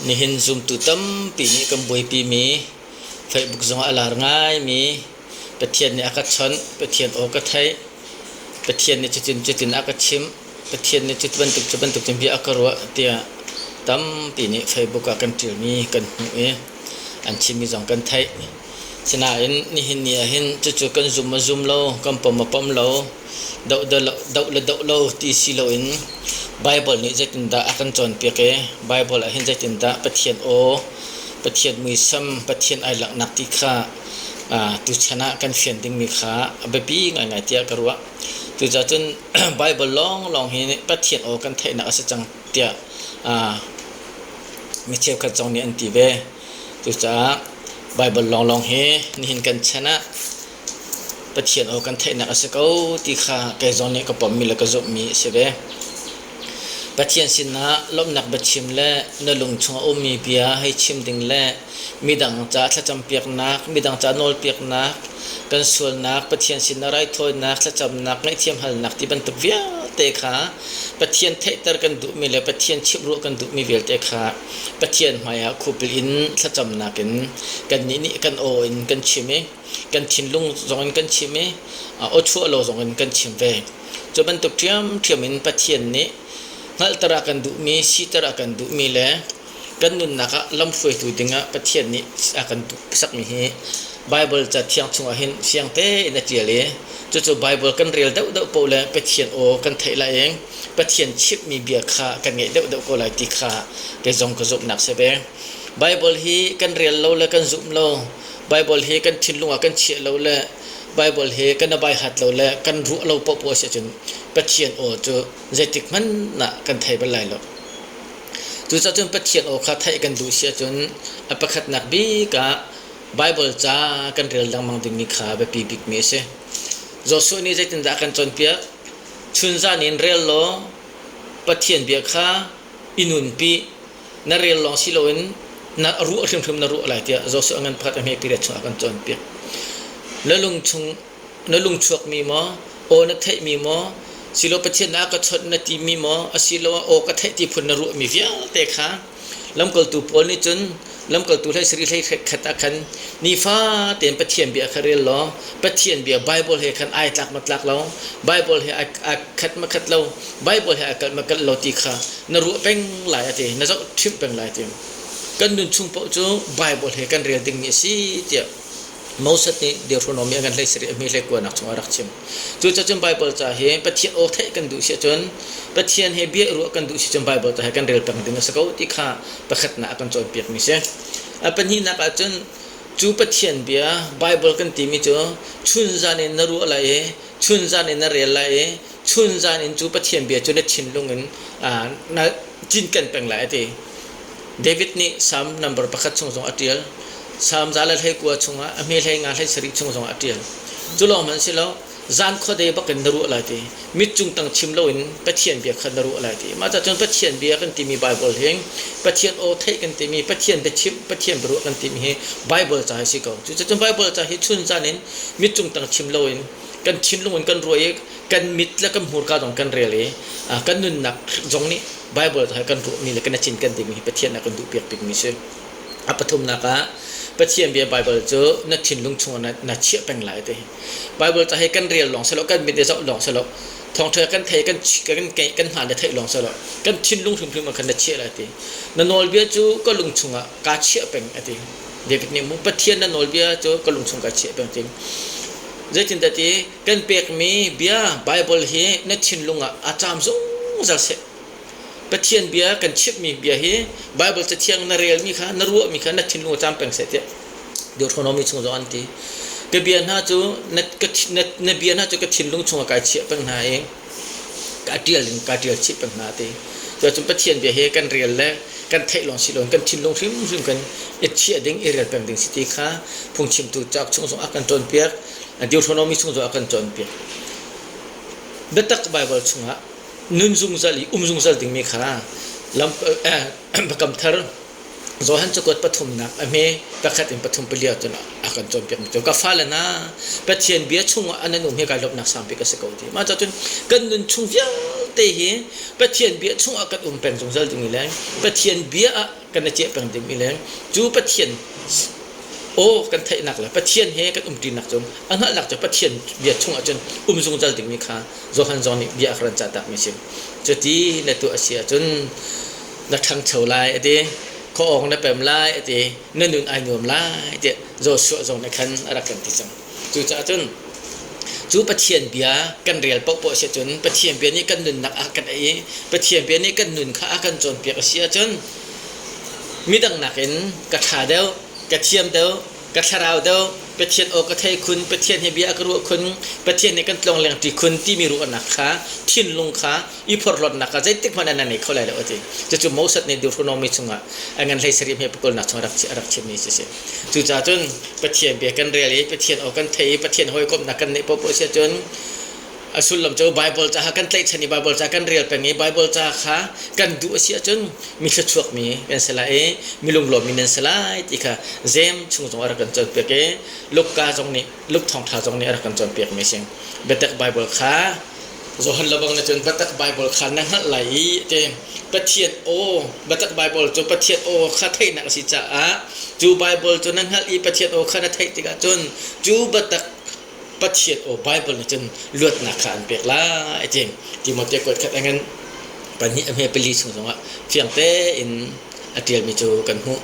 Nihin zumtu tampi nih kan buaipimi Facebook zongah a lar ngaimi Pathian nih a ka chawnh, Pathian aw ka theih, Pathian nih cutin cutin a ka chimh, Pathian nih cu bantuk cu bantuk cun bia a ka ruah tiah tampi nih Facebook ah kan ṭialmi kan hmuh i an chimmi zong kan theih. Sinain nihin ni ahhin cucu kan zum a zum lo, kan pom a pom lo, doh le doh lo ti si loin Baibal nih zeitindah a kan cawnpiak i Baibal ahhin zeitindah Pathian aw, Pathian muisam, Pathian ai langhnak ti kha tuchan ah kan fian dingmi kha a biapi ngaingai tiah ka ruah. Cucaah cun Baibal lawnglawng hi Pathian aw kan theihnak a si cang tiah mi cheukhat zong nih an ti ve. Cucaah Baibal lawnglawng hi nihin kan chan ah Pathian aw kan theihnak a si ko ti kha kei zong nih ka pommi le ka zumhmi a si ve. Pathian sinah lawmhnak biachim le na lung chung a ummi bia hei chim ding le midang ca thlacampiaknak, midang ca nawlpiaknak, kan sualnak, Pathian sinah raithawinak, thlacamnak, ngaihthiam halnak ti bantuk vialte kha Pathian theihter kan duhmi le Pathian chimh ruah kan duhmi vialte kha Pathian hmaiah khupil in thlacamnak in kannih nih kan aw in kan chim i kan thinlung zong in kan chim i aw chuah lo zong in kan chim ve. Cu bantuk ṭhiamṭhiam in Pathian nih hngalhter a kan duhmi, siter a kan duhmi le kan nunnak ah lamhruaitu dingah Pathian nih a kan duhsakmi hi Baibal ca thiang chungah hin fiang tein a ṭial i cucu Baibal kan rel deuhdeuh paoh le Pathian aw kan theih lai i Pathian chimhmi bia kha kan ngeih deuhdeuh ko lai ti kha kei zong ka zumhnak si ve. Baibal hi kan rel lo le kan zumh lo, Baibal hi kan thinlung ah kan chiah lo le Baibal hi kan abai hat lo le kan ruah lo paohpaoh a si ahcun Pathian aw cu zeitik hmanh ah kan thei bal lai lo. Cucaah cun Pathian aw kha theih kan duh si ahcun a pakhatnak bik ah Baibal ca kan rel lengmang dingmi kha biapi bikmi a si. Joshua nih zeitindah a kan cawnpiak? Chunzan in rel law Pathian bia kha i nunpi. Na rel lawng si loin na ruah hrimhrim na ruah lai tiah Joshua ngan pakhat a hme period chungah a kan cawnpiak. Na lung chung na lung chuakmi maw, aw na theihmi maw, silo Pathian na ka chawnh na timi maw, asiloah aw ka theih ti phun na ruahmi vialte kha Lamkaltu Paul nih cun lamkaltu hlei sarih hlei khat ah khan nifa tein Pathian bia kha rel law Pathian bia Bible he khan ai tlak ma tlak lo Bible he ai khat ma khat lo Bible he ai kalh ma kalh lo ti kha na ruah peng lai a ti na zoh chimh peng lai ti kan nun chung paoh cu Bible he kan rel dingmi a si tiah Moses nih Deuteronomy a ngan hlei sarih a hme hlei kuanak chungah a rak chim. Cucaah cun Baibal ca hi Pathian aw theih kan duh si ahcun Pathian he bia ruah kan duh si cun Baibal ca hi kan rel peng ding a si ko ti kha pakhatnak a kan cawnpiakmi si. A pahnihnak ah cun cu Pathian bia Baibal kan timi cu chunzan in na ruah lai i chunzan in na rel lai i chunzan in cu Pathian bia cu na thinlung in na cinken peng lai a ti. David nih Salm number pakhat chung zong a ṭial. Salm 119 chungah a hme 15 17 chung zong a ṭial. Cu lawng hmanh si lo, zan khuadei bak in na ruah lai ti. Mit cung tang chim loin Pathian bia kha na ruah lai ti. Mah cun Pathian bia kan timi Bible hi Pathian aw theih kan timi Pathian biachimh, Pathian biaruah kan timi hi Bible ca hi si ko. Cucun Bible ca hi chun zan in mit cung tang chim loin kan thinlung in kan ruah i kan mit le kan hmurka zong kan rel i kan nunnak zong nih Bible hi kan ruahmi le kan i cinken dingmi hi Pathian a kan duhpiak bikmi si. A pathumnak ah Pathian bia Bible cu na thinlung chungah na, na chiah peng lai ti. Bible ca hi kan rel lawng silo kan mit i zoh lawng silo thawngṭha kan thei kan kan kan hna le theih lawng silo kan thinlung hrimhrim ah khan na chiah lai ti. Na nawlbia cu ka lung chungah kaa chiah peng a ti. David nih mu Pathian na nawlbia cu ka lung chung kaa chiah peng ti. Zeitindah ti kan pekmi bia Bible hi na thinlung ah a caam zungzal seh. Pathian bia kan chimhmi bia hi Bible cathiang na relmi kha na ruahmi kha na thinlung ah caam peng seh tiah Deuteronomy chung zong an ti. Ka bia hna cu na, ka, na, na bia hna cu ka thinlung chungah kai chiah peng hna i ka ṭial in ka ṭial chih peng hna ti. Cuacun Pathian bia hi kan rel le kan theih lawng si loin kan thinlung hrimhrim kan i chiah ding i rel peng ding si ti kha phungchimtu cauk chung zong a kan cawnpiak. Deuteronomy chung zong a kan cawnpiak. Biatak Bible chungah nun zungzal i um zungzal dingmi kha lam Biakam Thar Johan cakuat pathumnak a hme pakhat in pathum pali ahcun a kan cawnpiakmi cu ka fale hna Pathian bia chungah an um hi kai lawmhnak sangpi ka si ko ti. Mah cun kan nun chung vialte hi Pathian bia chungah kan um peng zungzal ding le Pathian bia ah kan i ciah peng dingmi le cu Pathian aw kan theihnak le Pathian he kan umṭinak cu a hngalhnak cu Pathian bia chungah cun um zungzal dingmi kha Johan zong nih bia a ka ran cahtakmi a si. Cuti na tuah a si ahcun na ṭhangcho lai a ti, khuaawng na pem lai a ti, na nun ai nuam lai tiah Joshua zong nih khan a rak kan ti cang. Cucaah cun cu Pathian bia kan rel paohpaoh a si ahcun Pathian bia nih kan nunnak a kan ei i Pathian bia nih kan nun kha a kan cawnpiak a si ahcun midang nakin ka ṭha deuh, ka thiam deuh, ka thlarau deuh, Pathian aw ka thei khun, Pathian he bia a ka ruah khun, Pathian he kan tlonglengṭi khun timi ruahnak kha thinlung kha i phorhlawtnak kha zeitik hmanh ah na nei kho lai lo a ti. Cucu Moses nih Deuteronomy chungah a ngan hlei sarih hme pakulnak chung a rak chimmi a si. Cucaah cun Pathian bia kan rel i Pathian aw kan thei i Pathian hawikomhnak kan neih paohpaoh si ahcun a sullam cu Baibal ca kha kan tlaihchan i Baibal ca kan rel peng i Baibal ca kha kan duh a si ahcun mi thluachuakmi kan si lai i mi lunglawmmi nan si lai ti kha Jeim chung zong a rak kan cawnpiak i Luka zong nih Luke thawngṭha zong nih a rak kan cawnpiakmi a si. Biatak Baibal kha Johan lebang nih cun biatak Baibal kha na hngalh lai i a ti. Pathian aw, biatak Baibal cu Pathian aw kha theihnak a si caah cu Baibal cu na hngalh i Pathian aw kha na theih tikah cun cu biatak Pathian aw Baibal nih cun luatnak kha an pek lai a ti. Timote kuat khat a ngan pahnih a hme pali chung zongah fiang tein a ṭialmi cu kan hmuh.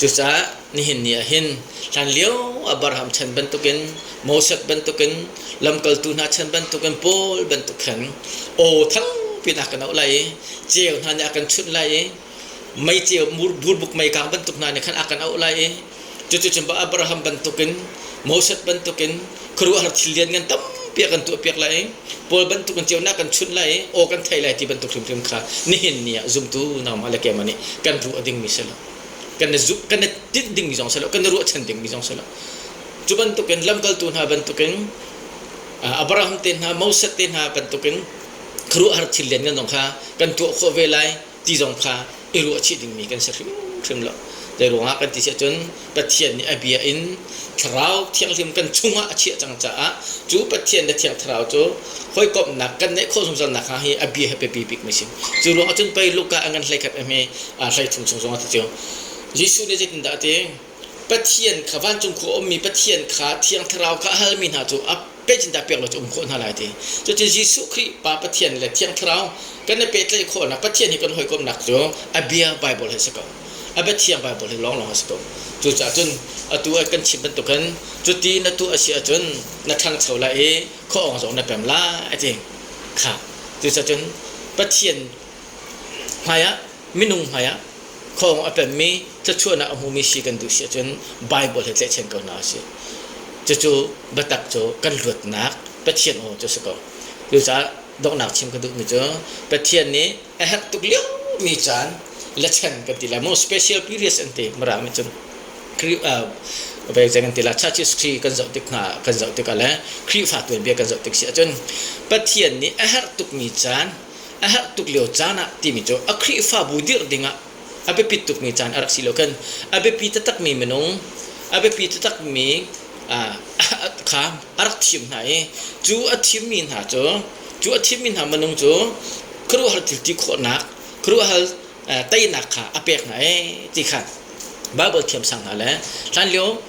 Cucaah nihin ni ah hin hlanlio Abraham chan bantukin Moses bantukin lamkaltu hna chan bantukin Paul bantuk khan aw thangpi in a kan auh lai i ceu hna nih a kan chunh lai i mei ceu burbuk mei kang bantuk hna nih khan a kan auh lai i cuticun Abraham bantukin Moses bantukin khuaruahhar thil lianngan tampi a kan tuahpiak lai i Paul bantukin ceunak kan chunh lai i aw kan thei lai ti bantuk hrimhrim kha nihin ni ah zumtu nangmah le keimah nih kan ruah dingmi si lo kan i zumh kan i tinh dingmi zong si lo kan i ruahchan dingmi zong si lo cu bantukin lamkaltu hna bantukin Abraham te hna Moses te hna bantukin khuaruahhar thil lianngan zong kha kan tuah khawh ve lai ti zong kha i ruahchih dingmi kan si hrimhrim lo. Zei ruangah kan ti si ahcun Pathian nih a bia in Thlarau Thianghlim kan chungah a chiah cang caah cu Pathian le Thiang Thlarau cu hawikomhnak kan neih khawh zungzal nakhnga hi a bia hi biapi bikmi si. Cu ruangah cun pei Luka a ngan hleikhat a hme hleithum chung zongah ti cu Jesuh nih zeitindah a ti? Pathian kha vancung khua ummi Pathian kha Thiang Thlarau kha a halmi hna cu a pehcindah pek lo cu um khawh hna lai ti. Cucu Jesuh Khrih Pa Pathian le Thiang Thlarau kan i pehtlaih khawhnak Pathian hi kan hawikomhnak cu a bia Bible hi si ko. A bia thiang Bible hi lawnglawng a si ko. Cucaah cun atu ah kan chim bantukin cuti na tuah a si ahcun na ṭhangcho lai i khuaawng zong na pem lai a ti. Kha. Cucaah cun Pathian hmaiah minung hmaiah khuaawng a pemmi thluachuahnak a hmumi si kan duh si ahcun Bible he tlaihchan ko hna usih. Cucu biatak cu kan luatnak Pathian aw cu a si ko. Cucaah donghnak chim ka duhmi cu Pathian nih a herh tuk liomi caan le chan kan ti lai maw special periods an ti Mirang nih cun Khrih kan ti la church history kan zoh tik hna kan zoh tikah le Khrihfa tuanbia kan zoh tik si ahcun Pathian nih a herh tukmi caan a herh tuk lio caan ah timi cu a Khrihfabu dirh dingah a biapit tukmi caan a rak si lo khan a biapi taktakmi minung a biapi taktakmi kha a rak thim hna i cu a thimmi hna cu cu a thimmi hna minung cu khuaruahhar thil ti khawhnak khuaruahhar teinak kha a pek hna ee ti kha Bible thiamsang hna le hlanlio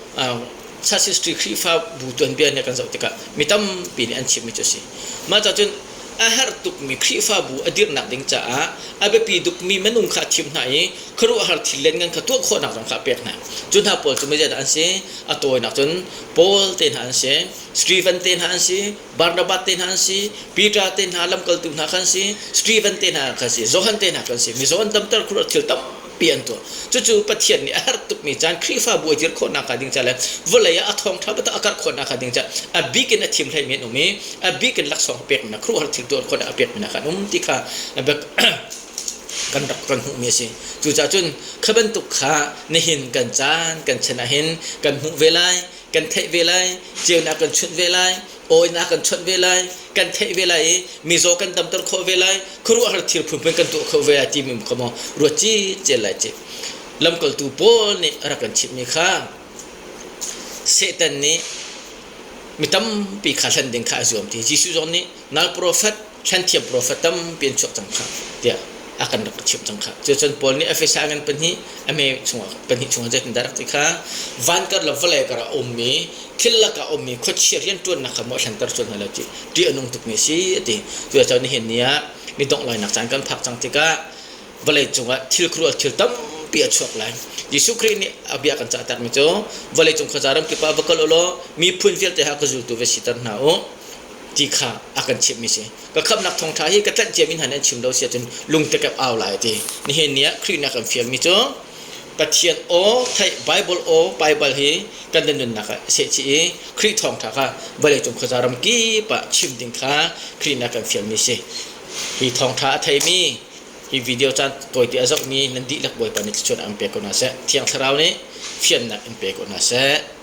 church history Khrihfabu tuanbia nih kan zoh tikah mi tampi nih an chimmi cu a si. Mah cah cun a herh tukmi Khrihfabu a dirhnak ding caah a biapi tukmi minung kha a thim hna i khuaruahhar thil lianngan kha tuah khawhnak zong kha a pek hna. Cu hna pawl cu mizeidah an si? A tawinak cun Paul te hna an si, Stephen te hna an si, Barnabas te hna an si, Peter te hna lamkaltu hna kha an si, Stephen te hna kha si, Johan te hna kha an si. Mizaw an damter khuaruah thil tampi an tuah. Cucu Pathian nih a herh tukmi caan Khrihfabu a dir khawhnak hnga ding ca le vawlei ah a thawngṭha biatak a karh khawhnak hnga ding ca a bik in a thim hleimi an um i a bik in laksawng a pekmi hna khuaruahhar thil tuah khawhnak a pekmi hna kha an um ti kha kan rak kan hmuhmi a si. Cucaah cun kha bantuk kha nihin kan caan kan chan ah hin kan hmuh ve lai kan theih ve lai ceunak kan chunh ve lai awinak kan chawnh ve lai kan theih ve lai i mizaw kan damter khawh ve lai khuaruahhar thil phunphun kan tuah kho ve lai timi kha maw ruat cicel lai ci lamkaltu Paul nih a rak kan chimhmi kha Satan nih mi tampi kha hlen ding kha a zuam ti Jesuh zong nih nal profet hlenthiam profet tampi an chuak cang kha tiah. A kan rak chimh cang kha. Cucun Paul nih Efesa ngan pahnih a me chungah pahnih chungah zeitindah rak ti kha van kar le vawlei kar ah ummi thil lakah ummi khuachia rianṭuannak kha maw a hlenter sual hna lo ti ṭih a nung tukmi a si a ti. Cucaah nihin ni ah mi dongh lainak caan kan phak cang tikah vawlei cungah thil khuaruah thil tampi a chuak lai. Jesuh Khrih nih a bia kan cahtakmi cu vawlei cung khuaza ram kip ah va kal u law miphun vialte ha ka zultu va siter hna u ti kha a kan chimhmi si. Ka khamhnak thawngṭha hi ka tlanh ciami hna nih an chim lo si ahcun lungtekep au lai a ti. Nihin ni ah Khrih nih a kan fialmi cu Pathian aw theih Bible aw Bible hi kan nunnak ah sehchih i Khrih thawngṭha kha vawleicung khuaza ram kip ah chim ding kha Khrih nih a kan fialmi si. Hi thawngṭha a theimi hi video caan tawite a zohmi nan dihlak Bawipa nih thluachuah an pek ko hna seh. Thiang Thlarau nih fiannak in pe ko hna seh.